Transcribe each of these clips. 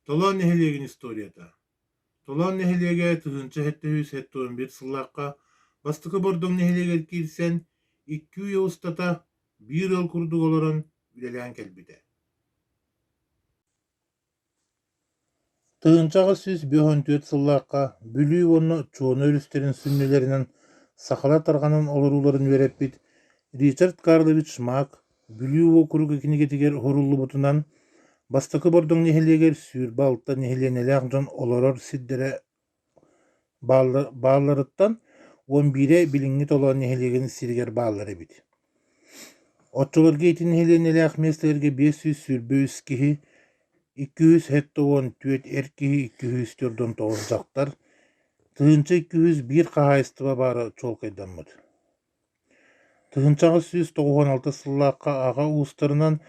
Толоон нэһилиэгин историята Толоон нэһилиэгэ 1771 сыллаахха Бастакы Бордоҥ нэһилиэгэр киирсэн, икки үйэ устата биир ыал курдук олорон үлэлээн кэлбитэ. 1854 сыллаахха Бүлүү уонна Чуона өрүстэрин сүнньүлэринэн сахалар тарҕанан олорууларын үөрэппит Ричард Карлович Мак Бүлүү уокуруга кинигэтигэр уһуруллубутунан, Бастакы Бордоҥ нэһилиэгэр 26 нэһилиэнньэлээх дьон олорор сирдэрэ баалларыттан 11-э билиҥҥи Толоон нэһилиэгин сиригэр бааллар эбит. Оччолорго ити нэһилиэнньэлээх миэстэлэргэ 523 киһи, 274 эр киһи, 249 дьахтар, 1201 хаһаайыстыба баара чуолкайдаммыт. 1896 сыллаахха аҕа уустарынан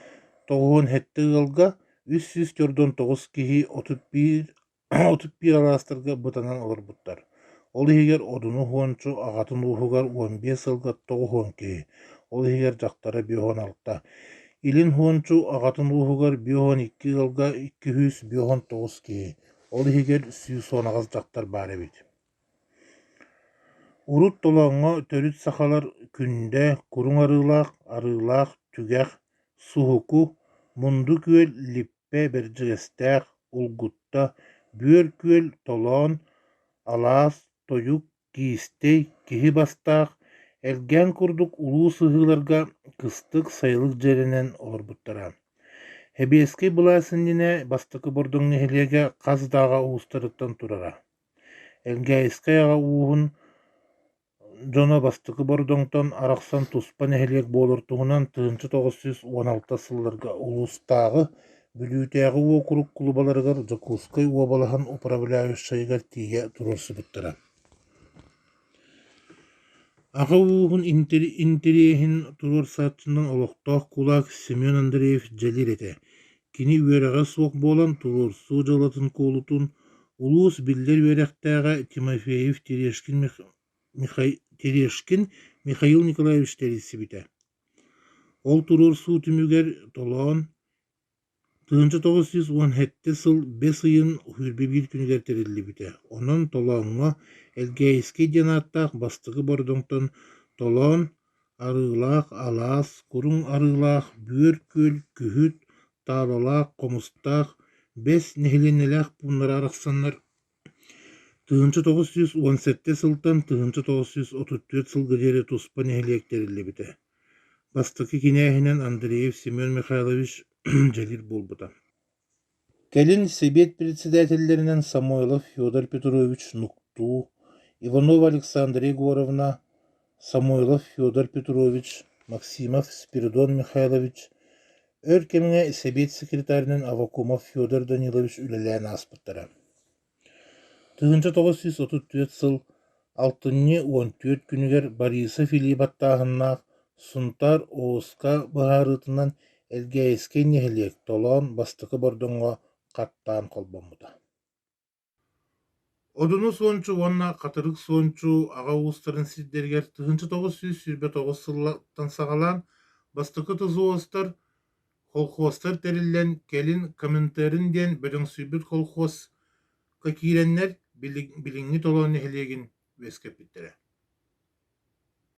97 ыалга 349 киһи 31 алаастарга бытанан олорбуттар, ол иһигэр Одуну Уһуончу аҕатын ууһугар 15 сылга 90 киһи, ол иһигэр дьахтара 56, Илин Уһуончу аҕатын ууһугар 52 ыалга 259 киһи, ол иһигэр 118 дьахтар баар эбит. Урут Толооҥҥо төрүт сахалар Күндэ, Куруҥ Арыылаах, Арыылаах, Түгэх, Суһуку, Мунду Күөл, Липпэ, Бэрдьигэстээх, Улгутта, Бүөр Күөл, Толоон, Алаас, Тойук, Киистэй, Киһи Бастаах, Элгээн курдук улуу сыһыыларга кыстык, сайылык дьиэлэнэн олорбуттара. Сэбиэскэй былаас иннинэ Бастакы Бордоҥ нэһилиэгэ хас да аҕа уустарыттан турара. Элгээйискэй аҕа ууһун дьоно Бастакы Бордоҥтон арахсан туспа нэһилиэк буолар туһунан 1916 сылларга улуустааҕы Бүлүүтээҕи уокурук кулубаларыгар Дьокуускай уобалаһын управляющайыгар тиийэ туруорсубуттара. Аҕа ууһун интэриэһин туруорсааччынан олохтоох кулаак Семен Андреев дьэлир этэ. Кини үөрэҕэ суох буолан туруорсуу дьыалатын куолутун улуус биллэр үөрэхтээҕэ Тимофеев Терешкин Михаил Николаевич тэрийсибитэ. Ол туруорсуу түмүгэр Толоон 1917 сыл бэс ыйын 21 күнүгэр тэриллибитэ. Онон Толооҥҥо Элгээйискэй диэн ааттаах бастакы Бордоҥтон Толоон, Арыылаах, Алаас, Куруҥ Арыылаах, Бүөр Күөл, Күһүт, Таалалаах, Хомустаах, Бэс нэһилиэнньэлээх пууннара арахсаннар 1917 сылтан 1934 сылга диэри туспа нэһилиэк тэриллибитэ. Бастакы кинээһинэн Андреев Семен Михайлович дьэлир буолбута. Кэлин сэбиэт председателлэринэн Самойлов Федор Петрович Нуктуу, Иванова Александра Егоровна, Самойлов Федор Петрович, Максимов Спиридон Михайлович, өр кэмҥэ сэбиэт секретарынан Аввакумов Федор Данилович үлэлээн ааспыттара. 1934 сыл алтынньы 14 күнүгэр Борисов илии баттааһыннаах Сунтаар ОСК быһаарыытынан Элгээйискэй нэһилиэк Толоон Бастакы Бордоҥҥо хаттаан холбоммута. Одуну Суончу уонна Хатырык Суончу аҕа уустарын сирдэригэр 1929 сылтан саҕалаан бастакы ТЗО-стар, Колхуостар тэриллэн, кэлин Коминтерн диэн бөдөҥсүйбүт колхуоска киирэннэр, билиҥҥи Толоон нэһилиэгин үөскэппиттэрэ.